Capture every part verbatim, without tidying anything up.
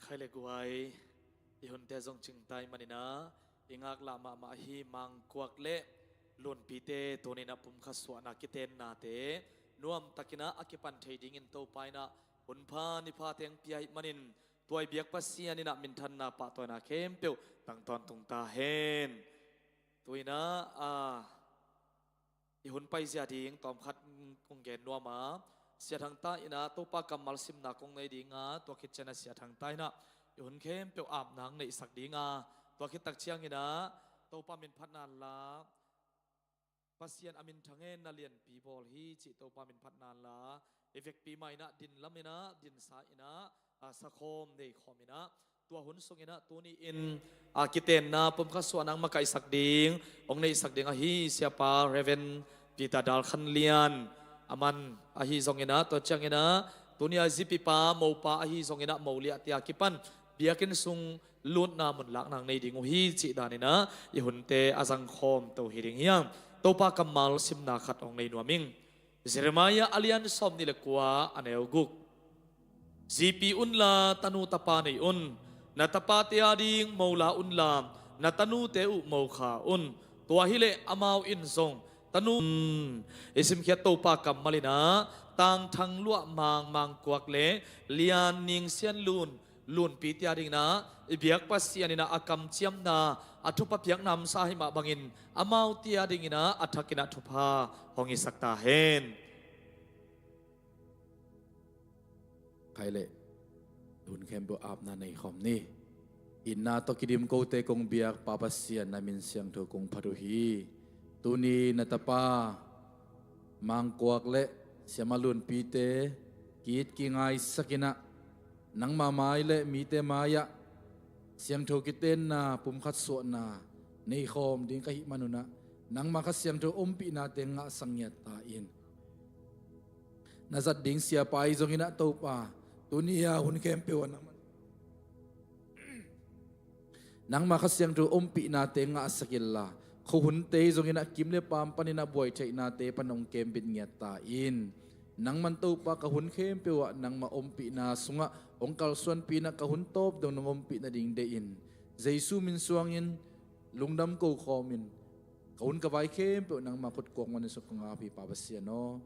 Khai le guai, i hunte zong cingtai maninah i ngaklah mahmah ahi Mangkuak le Lunpite tuninah pumkhat suahna kitennate nuamtakinah a kipan thei dingin Topa inah hunpha nipha teng pia ih manin tuai biak Pasian inah minthanna pahtawina khempeuh tangtawn tungta hen. Tuinah a i hun paizia ding tawmkhat kong gen nuam a, Sia Thangta inah Topa kammal simna kong nei dinga, tua khit cianah Sia Thangta inah i hun khempeuh apna ang neihsak dinga, tua khit tak cianginah Topa min phatna la, Pasian a min thang hen na lianpi bawl hi cih Topa min phatna la, i vekpi mah inah din laminah dinsa inah a sakhawm neikhawm inah tua hun sunginah tuni-in a kitenna pumkhat suah nang makaihsak ding hong neihsak ding ahi Siapa Reverend Peter Dal Khan Lian, a man ahi zonginah tua cianginah tuni a zipipa mopa ahi zonginah moliahte a kipan biakinn sung lutna munlak nang nei ding uh hi cih daninah i hunte a zangkhawm to hi ding hiam? Topa kammal simna khat hong nei nuam ing. Jeremiah a lian sawm nih le kua a neu guk. Zipi unla tanu tapa nei un, na tapate ading mola unla na tanute uh mokha un. Tua hileh amau in zong tanu i simkhiat Topa kammal inah tangthang luah Mang Mangkuak le Lian Ning Sian Lun Lunpite adinginah i biak Pasian inah a kamciamna a thupha piakna om sa ahi mah bangin amaute adinginah a thakinah thupha hong hisak ta hen. Khai le hun khempeuh apna neikhawm ni. Itna tawh kidim kote kong biak Pa Pasian na min siangtho kong phat uh hi. Tuni na tapa Mangkuak le Siamah Lunpite ki-it kingaisak inah nangma mai le mite mai-ah siangtho kitenna pumkhat suahna neikhawm ding ka hih manunah nangma Kha Siangtho ompihnate ngahsak ngiat ta in. Na zat ding siapa ahi zonginah Topa tuni a hun khempeuh ah nangma nangma Kha Siangtho ompihnate ngahsak inla khuahunte ahi zonginah kim le paam paninah buai theihnate pan hong kembit ngiat ta in. Nangman Topa ka hun khempeuh ah nangma ompihna sungah hong kalsuanpi inah ka hun tawp dong nong ompih nading deih in. Jesu min suangin lungdam ko khawmin ka hun ka vai khempeuh nangma khut kuak manin suk kong ap hi Pa Pasian aw.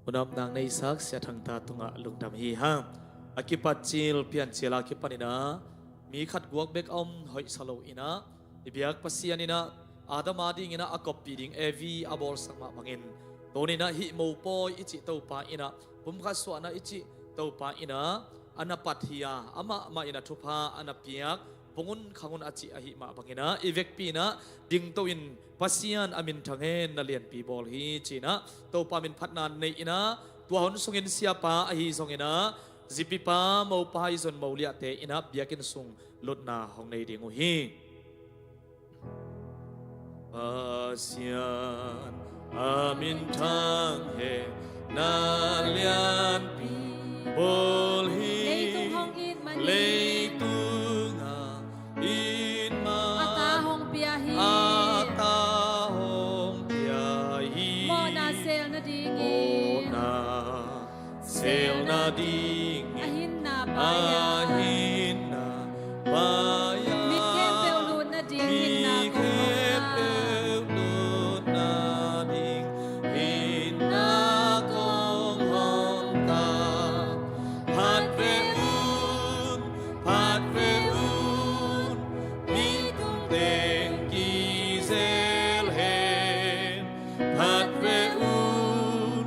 Hun apna ang neihsak Sia Thangta tungah lungdam hi hang. A kipat cil pian cil a kipaninah mi khat guak bek a om hoihsa lo inah i biak Pasian inah Adam adinginah a koppih ding Evi a bawlsak mah bangin tuninah hih mopawi i cih Topa inah pumkhat suahna i cih Topa inah a na pat hi a, amah mah inah thupha a na piak, pung un khang un a cih ahi mah banginah i vekpi inah dingto in Pasian a min thang hen na lianpi bawl hi cinah Topa min phatna nei inah tua hun sungin siapa ahi zonginah zipipa mopa ahi zon moliahte inah biakinn sung lutna hong nei ding uh hi. Pasian a min thang hen na lianpi bawl hi. Leitung hong it man hi. Leitung a it man. A ta hong pia hi. A ta hong pia hi. Mawhna sel nadingin. Mawhna sel nadingin. A hinna pai-a. A hinna pai-a. Mit khempeuh lut nading hinna kong hawmta. Mit khempeuh lut nading hinna kong hawmta. Phat ve un, phat ve un, mi tung teng kizel hen. Phat ve un,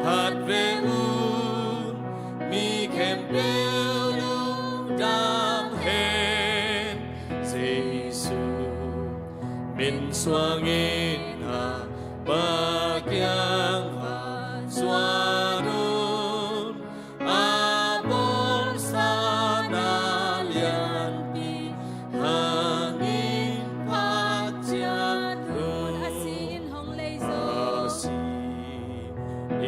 phat ve un, mi khempeuh lungdam hen. Jesu min suangin a pa kiang va zuan un. A bawlsa na lianpi hangin phat ciat un. A si in hong lei zo. A si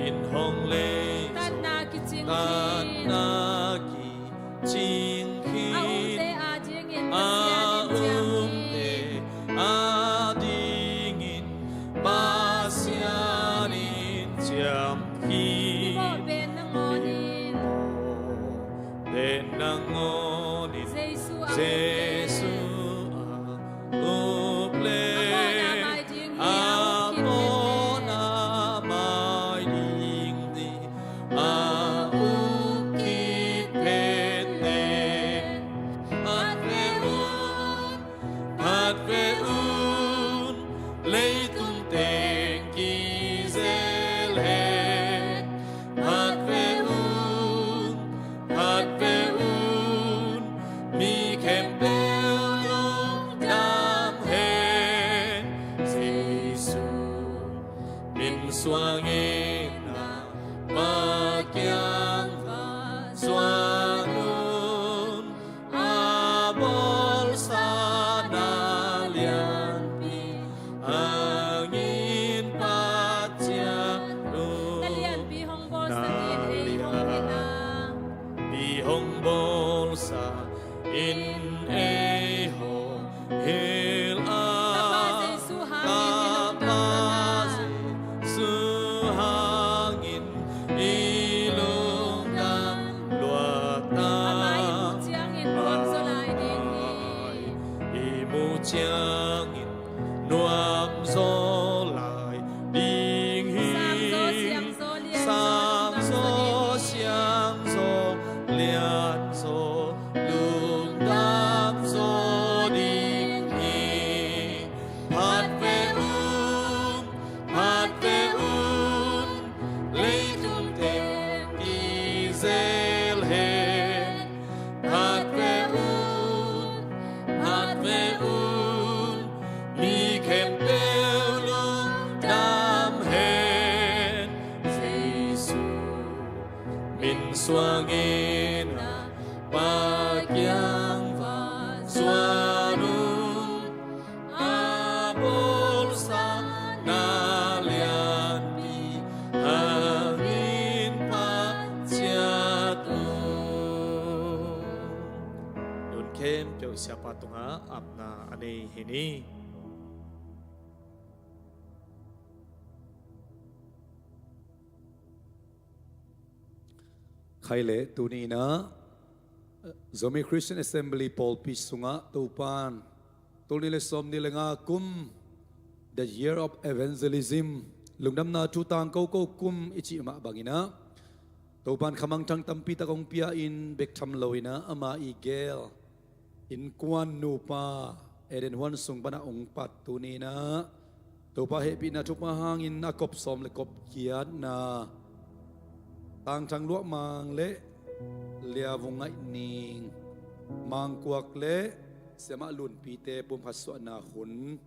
in hong lei zo. Tatna kicing khin. Tatna kicing khin. A umte adingin Pasian in ciam khin. A umte adingin Pasian in ciam khin. Suangin na Pakiang va zuan un, a bawlsa na lianpi hangin Pasian un. Na lianpi hong bawlsa in ei hong hilh a, lianpi hong bawlsa in ei hong hilh a, Tapa Jesu hangin i lungdam, Tapa Jesu hangin i lungdam luat a, Amah i muh ciangin nuam zaw lai ding hi. Amah i muh ciangin nuam zaw lai ding hi. Sang zaw, siang zaw, lian zaw, sang lungdam zaw zaw, ding hi. Siang zaw, lian zaw, lungdam zaw ding hi. Phat ve un, phat ve un, leitung teng kizel hen. Phat ve un, phat ve un, mi khempeuh lungdam hen. Jesu min suangin na Pakiang va zuan un, a bawlsa na lianpi hangin Pasian un. Tun khempeuh Siapa tungah apna a nei hi ni. Khai leh tuni inah Zomi Christian Assembly pawlpi sungah Topan tul nih le sawm nih le nga kum, the year of evangelism, lungdamna thu tangko ko kum i cih mah banginah Topan khamangthang tampi tak hong pia in bek tham lo inah ama i gel innkuan nupa Eden huan sung panah hong pat tuni inah Topa hehpihna thupha hangin a kop sawm le kop giatna Tangthang Luah Mang le Lia Vung Ngaih Ning, Mang Kuak le Siamah Lunpite pumkhat suahna hun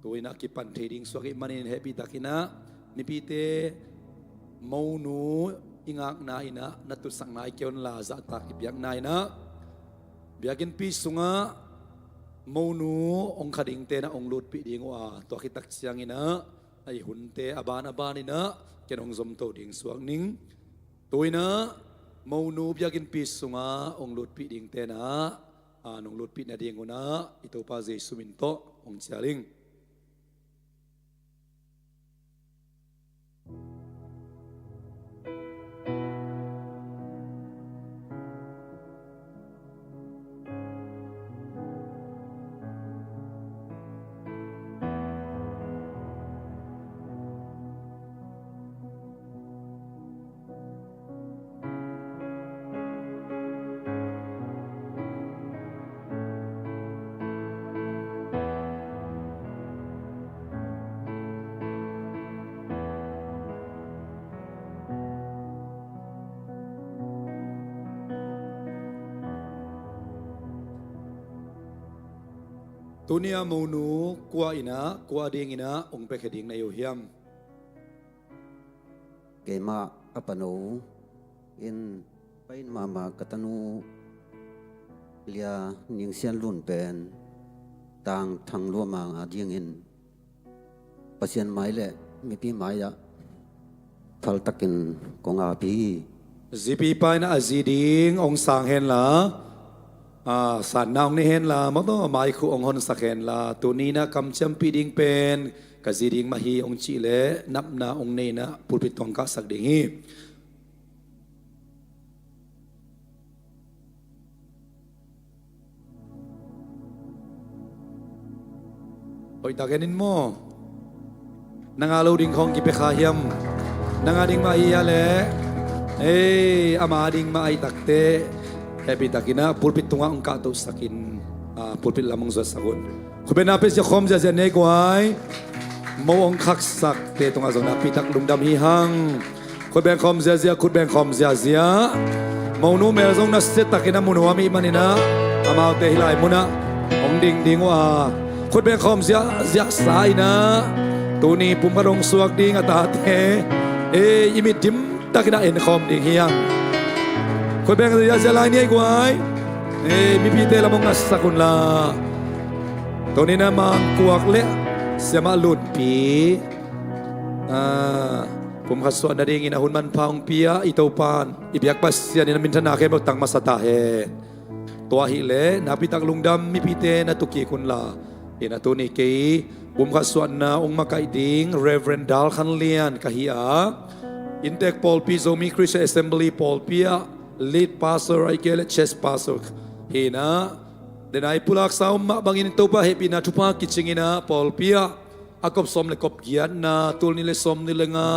tu inah kipan thei ding suak ih manin hehpih takinah mipite monu i ngakna inah na tutsakna i kei un la zahtak i biakna inah biakinnpi sungah monu hong kha dingte inah hong lutpih ding uh a, tua khit tak cianginah a i hunte a ban a ban inah ken hong zomto ding suak ning. Tu inah monu biakinnpi sungah hong lutpih dingte inah a nong lutpih nading unah i Topa Jesu min tawh hong cial ing. Tuni a monu kua inah, kua dinginah hong piakhia ding na hi uh hiam? Keimah a pano in pain mahmah ka tanu Lia Ning Sian Lun pen Tangthang Luah Mang a dingin Pasian mai le mipi mai-ah thaltakin kong api hi. Zipi pa inah a zi ding hong sang henla, a, sanna hong nei henla, mawtaw maikhu hong honsak henla, tuni inah kamciampih ding pen ka zi ding mah hi hong cih leh napna hong nei inah pulpit tawh hong kahsak ding hi. Hoihtak en in maw? Nang a lo ding khawng kipia kha hiam? Nang a ding mah hi a leh, ei, ama a ding mah ahih takteh hehpih takinah pulpit tungah hong kahtohsakin, a, pulpit lam hong zuatsak un. Khutbetna pia ziahkhawm ziahziah nei guai. Mo hong khaksakte tungah zong nakpi tak lungdam hi hang. Khutbeng khawm ziahziah, khutbeng khawm ziahziah. Monu mel zong nasiatakin a mu nuam ih maninah amaute hih lai munah hong ding ding uh a, khutbeng khawm ziahziah sa inah Tuni pumkhat hong suak ding a tate, ei, i mit dimtakin a enkhawm ding hi hang. Khut beng ziazia lai ni ei guai. Ei, mipite lam hong ngatsak unla. Tuni na Mangkuak le Siamah Lunpi, ah, pumkhat suah nadingin a hun manpha hong pia i Topan i biak Pasian in a minthanna khempeuh tang masa ta hen. Tua hileh nakpitak lungdam mipite na tukik unla. Ina tuni kei pumkhat suahna hong makaih ding Reverend Dal Khan Lian ka hi a, Inntek pawlpi Zomi Christian Assembly pawlpi ah lead pastor ahih kei leh church pastor hi na. Denai pulak sa om mah bangin Topa hehpihna thupha kicing ina pawlpi ah a kop sawm le kop giatna, tul nih le sawm nih le nga,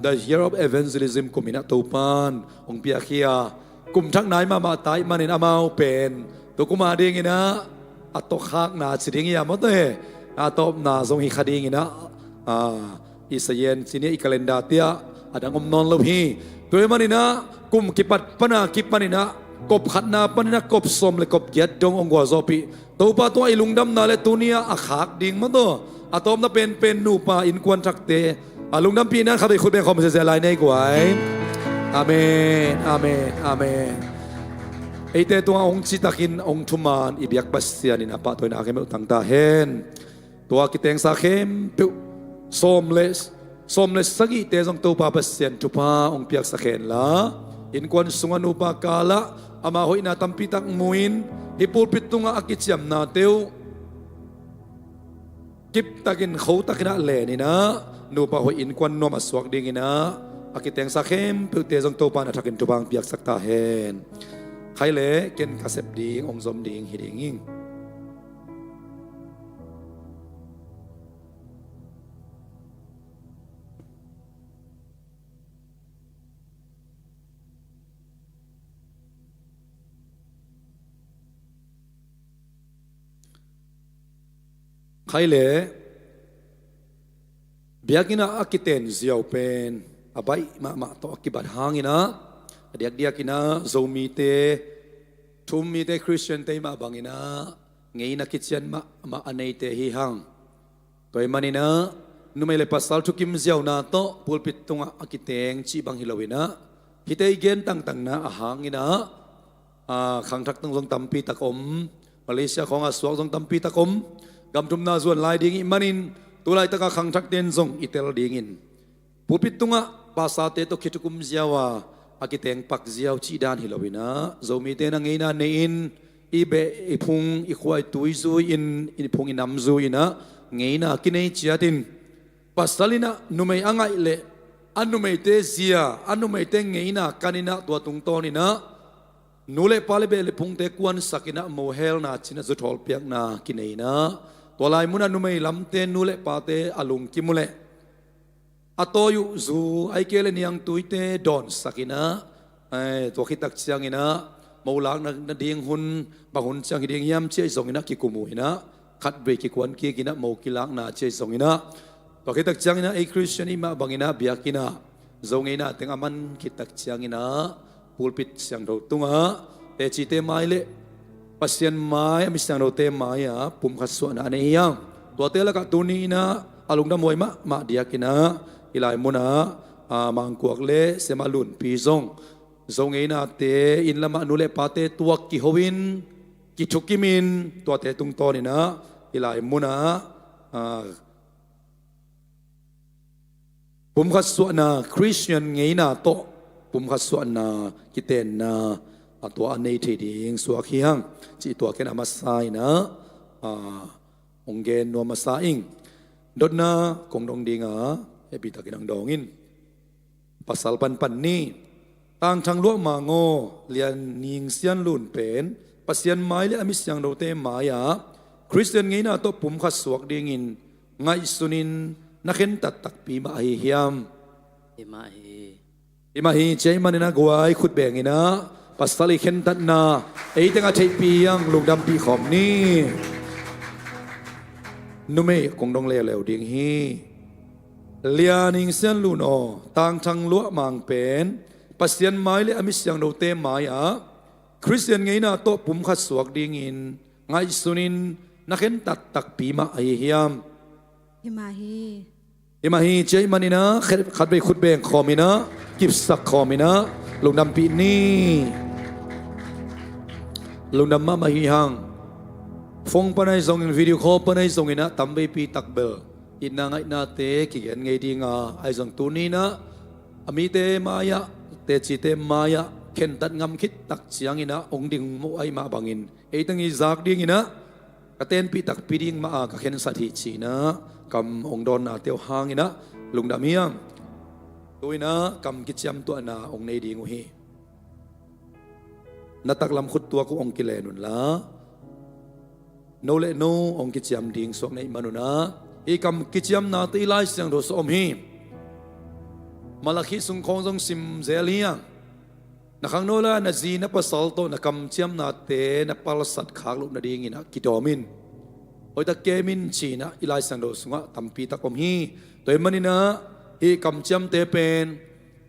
the year of evangelism kum ina Topan hong piak hi a, kum thak nai mahmah ta ahih manin amau pen tu kum a dingin ah a tawkhakna ci ding hi a, maw te, a tawpna zong hi kha dingin ah, ah, i sayen ci ni a, i calendar te ah a dang om nawn lo hi. Tua ahih manin ah kum kipat pana kipanin ah kop khatna panin ah kop sawm le kop giat dong hong gualzawhpih Topa tungah i lungdamna le tuni-ah a khak ding maw taw, a tawpna penpen nupa innkuan thakte a lungdampihna khat vei khut beng khawm ziazia lai nei guai. Amen, amen, amen. Eite tungah hong citakin hong thuman i biak Pasian in a pahtawina khempeuh tang ta hen. Tua kitengsa khempeuh sawm le sawm le sagihte zong Topa Pasian thupha hong piaksak henla, innkuan sungah nupa kalah ama hoihna tampitak mu-in hih pulpit tungah a kiciamnate uh kiptakin khotakin ah leninah nupa hoih innkuan nuam a suak dinginah a kitengsa khempeuhte zong Topa in a thakin thupha hong piaksak ta hen. Khai le ken ka sep ding hong zom ding hi ding hi. Khai le biakinn ah a kiten ziau pen a baih mahmah tawh a kibat hanginah a diakdiakinah Zomite, thu-um mite, Khristiante mah banginah ngeina kician mahmah a neite hi hang. Tua ahih maninah numei le pasal thukim ziauna tawh pulpit tungah a kiteng cih bang hi loinah hihte i gen tangtangna a hanginah, aa, khangthak tung zong tampi tak om. Malaysia khawngah suak zong tampi tak om. Gamthumna zuan lai ding ih manin tulaitakah khangthakte in zong i tel dingin pulpit tungah pastorte tawh khithukum ziau a a kiteng pak ziau cih dan hi loinah Zomite na ngeina nei-in i beh i phung i khua i tui zui-in i phung i nam zui-inah ngeina kinei ciatin pasal inah numei a ngaih leh a numeite zia a numeite ngeina kaninah tua tungtawninah nu le pa le beh le phungte kuansakinah mohelna cinah zuthawl piakna kineinah tua lai munah numei lamte nu le pate a lungkim uh leh a tawi uh zu ahih kei le niangtuite dawnsakinah, ai, tua khittak cianginah mo lakna ding hun bang hun ciang hi ding hiam ci ahi zonginah kikum uh inah khatvei kikuan kikinah mo kilakna ci ahi zonginah tua khittak cianginah ei Khristian ih mah banginah biakinnah Zo ngeina teng a man khittak cianginah pulpit siangtho tungah tecite mai le Pasian mai a mi siangthote mai-ah pumkhat suahna a nei hi hang. Tuate lakah tuni inah a lungdam huai mahmah diakinah i lai munah, aa, Mangkuak le Siamah Lunpi zong Zo ngeinate inn lamah nu le pate tuak kiho-in kithukimin tuate tungtawninah i lai munah, aa, pumkhat suahna, Khristian ngeina tawh pumkhat suahna kitenna a tua a nei thei ding suak hi hang cih tua ken a masa inah, aa, hong gen nuam masa ing. Dotna kong dong dinga hehpihtakin hong dawng in. Pasal panpan ni. Tangthang Luah Mang aw, Lian Ning Sian Lun pen Pasian mai le a mi siangthote mai-ah Khristian ngeina tawh pumkhat suak dingin ngaihsunin na khentat takpi mah ahi hiam? Hi mah hi. Hi mah hi, cia ih maninah guai khut benginah pasal ih khentatna ei tengah theihpih hiang lungdampih khawm ni. Numei kong dong leuleu ding hi. Lian Ning Sian Lun aw, Tangthang Luah Mang pen Pasian mai le a mi siangthote mai-ah Khristian ngeina tawh pumkhat suak dingin ngaihsunin na khentat takpi mah ahi hiam? Hi mah hi. Himah hi ciah ih maninah khat, khatvei khut beng khawminah kipsak khawminah lungdampih ni. Lungdam mahmah hi hang. Phone pan ahi zongin, video call pan ahi zonginah tamveipi takbel itna ngaihnate kigen ngei dinga ahi zong tuninah a mite mai-ah, tecite mai-ah khentat ngam khit tak cianginah hong ding moh ahi mah bangin ei teng i zak dinginah ka tenpih takpi ding mah a ka khensat hi cinah kam hong dawnnate uh hanginah lungdam hi hang. Tuinah kam kiciamtuahna hong nei ding uh hi. Na taklam khuttuak uh hong kilen unla no le no hong kiciam ding suak na ih manunah hih kam kiciamnate i Lai Siangtho sung om hi. Malakhi sung khawng zong sim zel hi hang. Na khangno lai-a na zi na pasal tawh na kamciamnate na palsat khak loh nadinginah kidawm in, hoihtak kem in cinah i Lai Siangtho sungah tampi tak om hi. Tua ih maninah hih kamciamte pen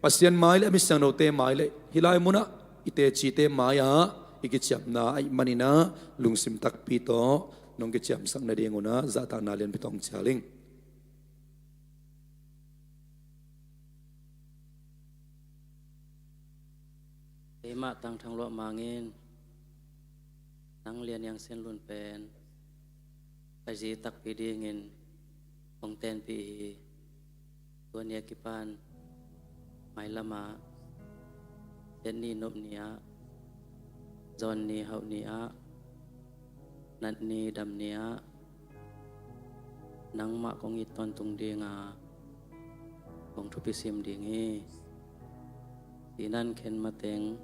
Pasian mai le a mi siangthote mai le hih lai munah i tecite mai-ah i kiciamna ahi maninah lungsim takpi tawh nong kiciamsak nadingunah zahtakna lianpi tawh hong cial ing. Keimah Tang Thang Luah Mang in nang Lian Niang Sen Lun pen ka zi takpi dingin hong tenpih hi. Tua ni a kipan mailamah Siat ni nop ni-ah, Zawn ni hauh ni-ah, Nat ni dam ni-ah nangmah kong it tawntung dinga kong thupi sim ding hi. Sinan khen mateng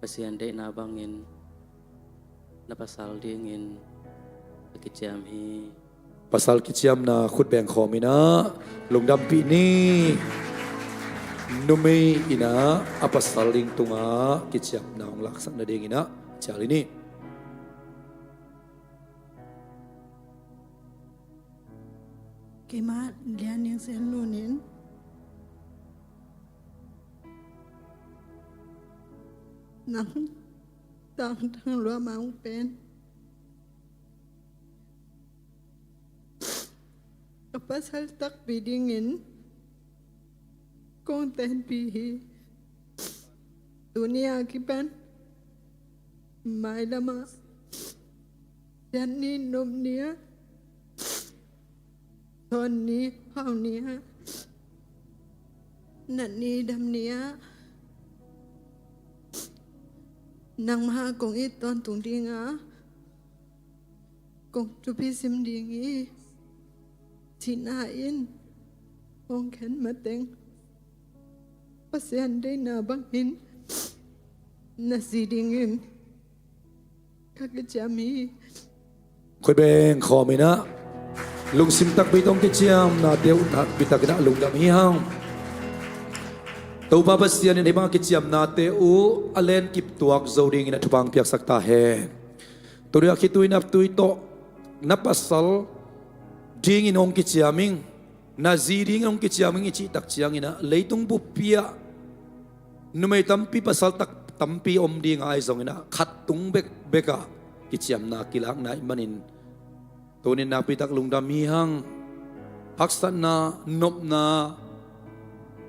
Pasian deihna bangin na pasal dingin a kiciam hi. Pasal kiciamna khut beng khawminah lungdampih ni. Numei inah a pasal ding tungah kiciamna hong laksak nadinginah cial hi ni. Keimah Lian Niang Sen Lun in nang Tang Thang Luah Mang pen ka pasal takpi dingin kong tenpih hi. Tuni a kipan mailamah Siat ni nop ni-ah, Zawn ni hauh ni-ah, Nat ni dam ni-ah nangmah kong it tawntung dinga kong thupi sim ding hi. Cihna in hong khen mateng Pasian deihna bangin na zi dingin ka kiciam hi. Khut beng khawminah lungsim takpi tawh kiciamnate uh nakpi takinah lungdam hi hang. Topa Pasian in hih bang kiciamnate uh a lenkip tuak zo dingin a thupha piaksak ta hen. Tuni a khitui naptui tawh na pasal dingin hong kiciam ing, na zi dingin hong kiciam ing i cih tak cianginah leitung buppi-ah numei tampi pasal tak tampi om dinga ahi zonginah khat tung bekbekah kiciamna kilakna ih manin tunin nakpi tak lungdam hi hang. Haksatna, nopna,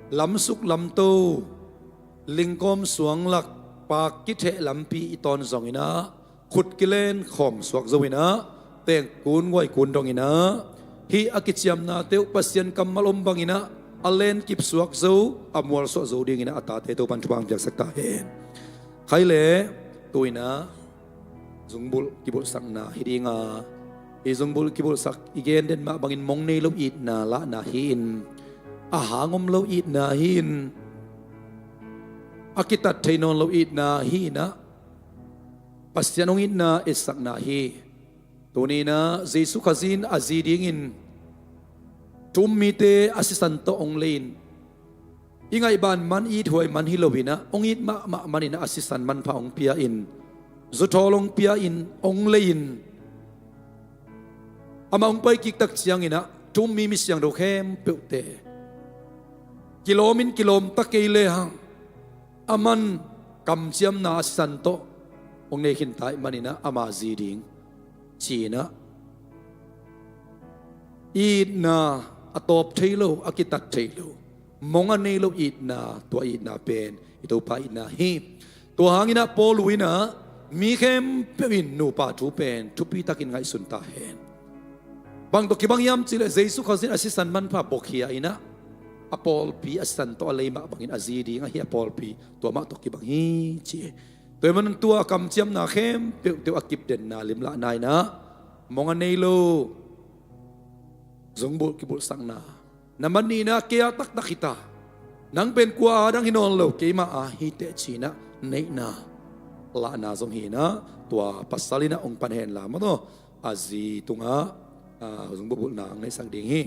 lamsuk lamto, lingkawm suanglak, paak kitheh lampi i tawn zonginah khut kilen khawm suak zo inah tengkun guaikun dong inah hih a kiciamnate uh Pasian kammal om banginah a lenkip suak zo, a mualsuah zo dinginah a tate Topan thupha piaksak ta hen. Khai le tuinah zungbulh kibulhsakna hi dinga, i zungbulh kibulhsak i gen den mah bangin mong nei lo itna lahna hi-in, a hang om lo itna hi-in, a kitat thei nawn lo itna hi-inah Pasian hong itna etsakna hi. Tuninah Jesu Khazih in a zi dingin thu um mite a sisan tawh hong lei-in, i ngaihban man, i ithuai man hi loinah hong it mahmah maninah a sisan manpha hong pia-in, zuthawl hong pia-in hong lei-in, amah hong paikik tak cianginah thu um mi misiangtho khempeuhte kilawmin kilawm ta kei lehang aman kamciamna a sisan tawh hong nei khinta ih maninah ama zi ding cinah itna a tawp thei lo, a kitat thei lo, mong a nei lo itna, tua itna pen i Topa itna hi. Tua hangin ah Paul in ah mi khempeuh in nupa thu pen thupitakin ngaihsun ta hen. Bang tawh kibang hiam cih leh Jesu Khazih in a sisan manpha buakhia in ah a pawlpi a sisan tawh a lei mah bangin a zi ding ahi a pawlpi tua mah tawh kibang hi ci hi. Tua ahih manin tua kamciamna khempeuh teuh a kipdenna limlahna in ah mong a nei lo zungbulh kibulhsakna, na man nihna kei a taktak hi ta, nang pen kua a dang hi nawn lo, keima a hi teh ci-in ah neihna lahna zong hi in ah tua pasal in ah hong pan hen la maw taw, a zi tungah a zungbulhbulhna hong neihsak ding hi.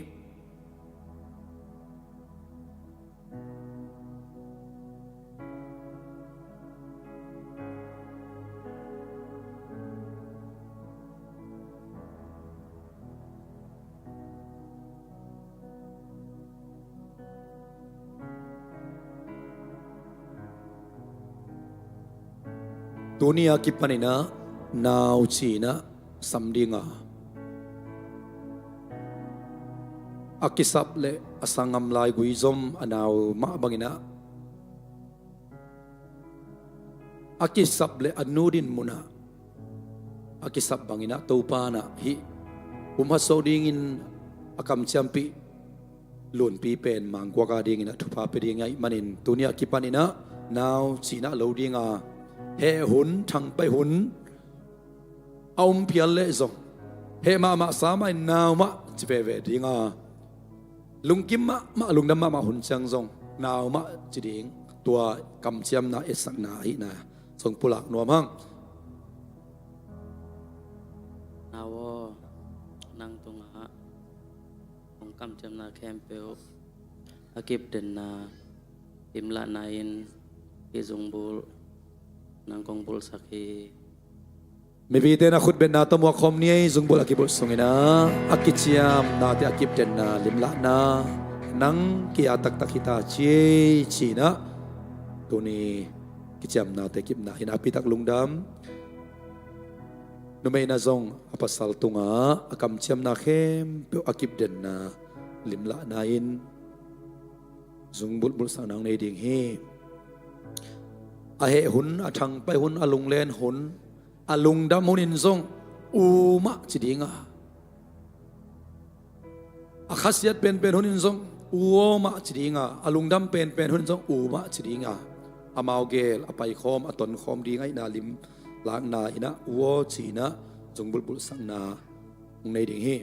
Tuni a kipanin ah nau ci-in ah sam ding a, a kisap le a sanggam laigui zom a nau mah bangin ah a kisap le a nu din munah a kisap bangin ah Topa in ah hih pumkhat suak dingin a kamciampih Lunpi pen mangkuak a dingin ah thupha pia ding ahih manin tuni a kipanin ah nau ci-in ah lo ding a, heh hun, thangpaih hun a om phial leh zong heh mahmah sa mah in nau mah ci veve ding a, lungkim mahmah, lungdam mahmah hun ciang zong nau mah ci ding, tua kamciamna etsakna ahihna zong pulak nuam hang. Nau aw, nang tungah kong kamciamna khempeuh a kipdenna limlahna in hih zungbulh nang kong bulhsak hi. Mipite in a khutbetna tawh muak khawm ni ei, zungbulh a kibulh sungin ah a kiciamnate a kipdenna limlahna nang kei a taktak hi ta ci ei ci-in ah tuni kiciamnate kipna hi in ah a pitak lungdam. Numei in ah zong a pasal tungah a kamciamna khempeuh a kipdenna limlahna in zungbulh bulhsakna hong nei ding hi. A heh hun, a thangpaih hun, a lunglen hun, a lungdam hun in zong u mah ci ding a, a khasiat penpen hun in zong u aw mah ci ding a, a lungdam penpen hun in zong u mah ci ding a, amau gel a paikhawm, a tonkhawm ding ahihna limlahna in ah u aw ci-in ah zungbulh bulhsakna hong nei ding hi.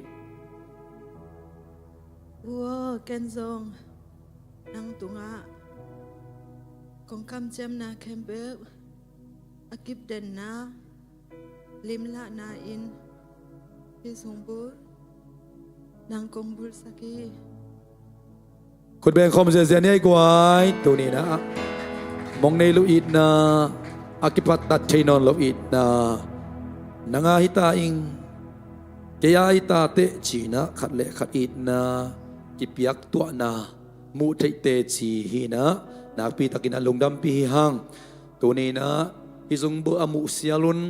U aw, ken zong nang tungah kong kamciamna khempeuh a kipdenna limlahna in hih zungbulh nang kong bulhsak hi. Khut beng khawm ziazia ni ei guai. Tuni in ah mong nei lo itna, a kipattat thei nawn lo itna, nang a hi ta ing, kei a hi ta teh ci-in ah khat le khat itna kipiaktuahna muh theih teci hi in ah nakpi takin ah lungdampih hi hang. Tuni in ah hih zungbulh a muh sial un,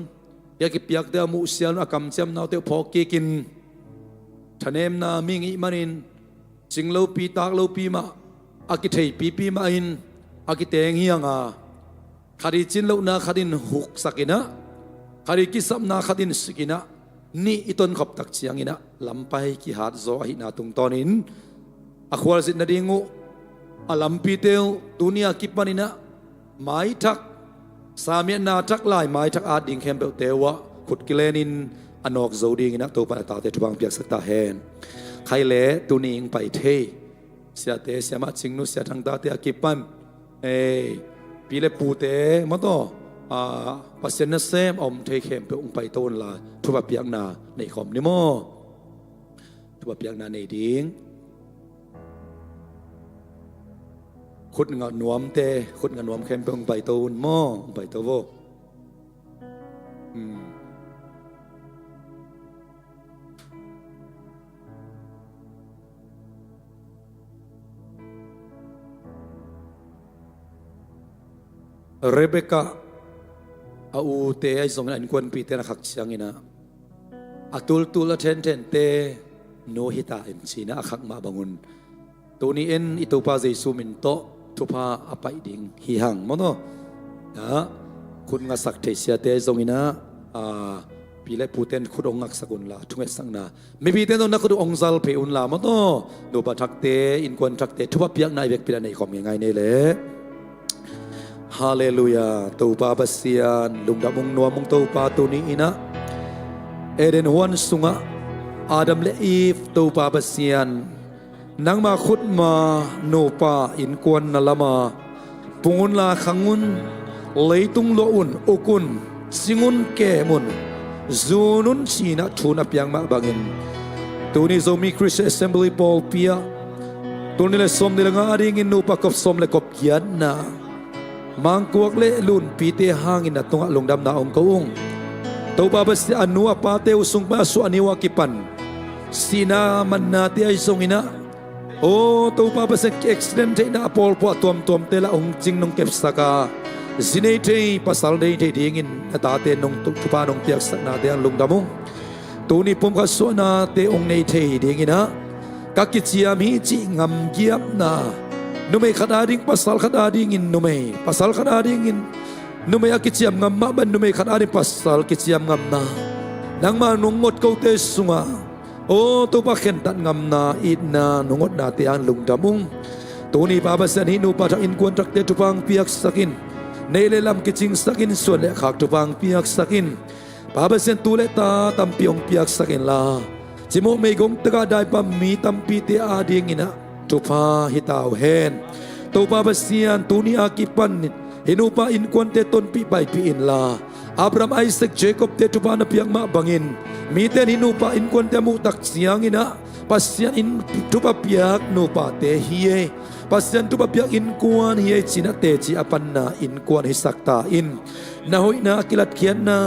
hih a kipiakte a muh sial un a kamciamnate uh phawk kikin, thanemna mihing ahih manin cing lopi tak lopi mah, a kitheipipi mah in a kiteng hi hang a, khat i cin lohna khat in huksak in ah, khat i kisapna khat in sik in ah, nih i tonkhop tak ciangin ah lampai kihat zaw ahihna tungtawnin a khualzin nading uh a lampite uh tuni a kipanin ah maithak, samiatna thak lai maithak at ding khempeuhte uh ah khut kilenin a nawk zo dingin ah Topa in a tate thupha hong piaksak ta hen. Khai le tuni hong pai thei siate, siamah Cingnu, sia Thangtate a kipan, ei, pi le pute maw taw, a, Pasian nasem a om thei khempeuh hong paito unla thupha piakna nei khawm ni maw? Thupha piakna nei ding. Khut ngah nuamte, khut ngah nuam khempeuh hong paito un maw? Hong paito vo. Hmm. Rebekah a ute ahi zongin a innkuanpihte na khak ciangin ah, a tultul a thenthente, nu hita in ci-in ah a khak mah bangun tuni in i Topa Jesu min tawh thupha a paih ding hi hang maw, no? Khut ngasak thei siate zongin ah, pi le pute in khut hong ngaksak unla, thungetsakna mipite in zong na khut uh hong zal phei unla maw, no? Nupa thakte, innkuan thakte thupha piakna i vekpi-in ah nei khawm ngeingai ni leh. Halleluiah. Topa Pasian, lungdam ung, nuam ung Topa, tuni in ah Eden huan sungah Adam le Eve, Topa Pasian, nangma khutma nupa innkuan na lam a, pung unla khang un, leitung luah un, uk un, cing un, kem un, zun un ci-in ah thu na piak mah bangin, tuni Zomi Christian Assembly pawlpi ah tul nih le sawmnih le nga adingin nupa kop sawm le kop giatna, mangkuak le lunpite hangin na tungah lungdamna hong ko ung. Topa Pasian, a nu a pate uh sung pan a suah ni uh a kipan sihna mannate ahi zongin ah, aw Topa Pasian, ki-accident theihna a pawlpawh a tuamtuamte lah hong cing nong kepsak a, zi nei thei, pasal nei thei dingin na tate nong thupha nong piaksaknate hang lungdam ung. Tuni pumkhat suahnate hong nei thei dingin ah, ka kiciam hi cih ngamgiapna, numei khat ading pasal khat adingin numei, pasal khat adingin numei a kiciam ngam mah bangin numei khat ading pasal kiciam ngamna, nangma nong ngot kote sungah, aw Topa, khentat ngamna, itna nong ngotnate hang lungdam ung. Tuni Pa Pasian, hih nupa thak innkuan thakte thupha hong piaksak in, neih le lam kicingsak in, suan le khak thupha hong piaksak in. Pa Pasian, tu le ta tampi hong piaksak inla, cimawh meigong takah daipam mi tampite adingin ah thupha hi ta uh hen. Topa Pasian, tuni a kipan hih nupa innkuante tonpih paipih inla, Abraham, Isaac, Jacob-te thupha na piak mah bangin, mite in hih nupa innkuante a muh tak ciangin ah, Pasian in thupha piak nupate hi ei, Pasian thupha piak innkuan hi ei ci-in ah teci a panna innkuan hisak ta in. Na hoihna a kilatkhiatna,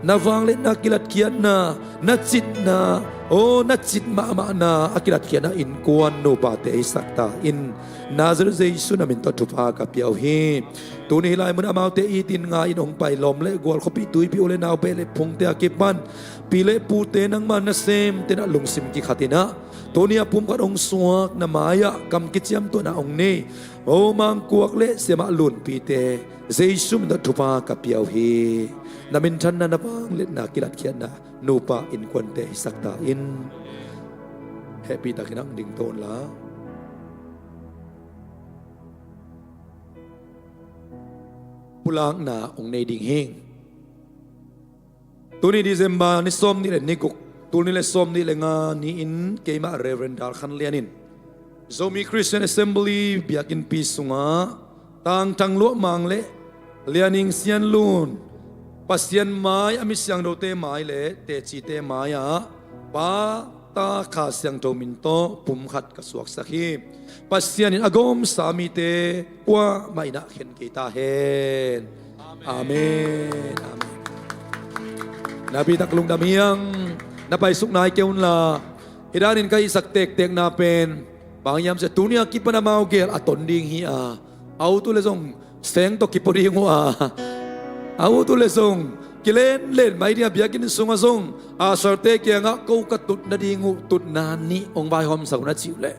na vangliatna a kilatkhiatna, na citna, aw na cit mahmahna a kilatkhiatna innkuan nupate hisak ta in. Nazareth Jesu na min tawh thupha ka pia uh hi. Tuni hih lai mun amaute itin nga-in hong pai lawm le gual, khuapih tuipih, u le nau, beh le phungte a kipan, pi le pute, nangma nasemte in ah lungsim kikhat in ah, tuni a pumkhat hong suak, na mai-ah kam kiciamtuahna hong nei, aw mangkuak le siamah lunpite, Jesu min tawh thupha ka pia uh hi. Na minthanna, na vangliatna a kilatkhiatna nupa innkuante hisak ta in. Hehpih takin hong ding to unla, pulakna hong nei ding hi. Tuni December ni sawmnih le ni guk, tul nih le sawmnih le nga ni-in keimah Reverend Dal Khan Lian in Zomi Christian Assembly biakinnpi sungah Tangthang Luah Mang le Lian Ing Sian Lun, Pasian mai, a mi siangthote mai le tecite mai-ah Pa, Ta, Kha Siangtho min tawh pumkhat ka suaksak hi. Pasian in a gawmsa mite kuamah in ah khen kei ta hen. Amen. Amen. Napi tak lungdam hi hang. Na paisuk nai kei unla, hih danin ka hihsak tektekna pen bang hiam cih leh, tuni a kipan amau gel a ton ding hi a, a ut uh leh zong seng tawh kipua ding uh a, a ut uh leh zong kilenlen mai ding a, biakinn sungah zong usher-te kiangah ko ka tut nading uh tutna nih hong vaihawmsak un a cih uh leh,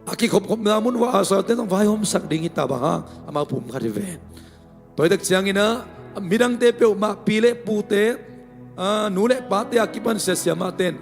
a kikhopkhopna mun uah usher-te zong vaihawmsak ding hi ta, bang hang, amau pumkhat hi ven. Tua hi tak ciangin ah midangte peuhmah, pi le pute, a, nu le pate a kipan sia siamahte in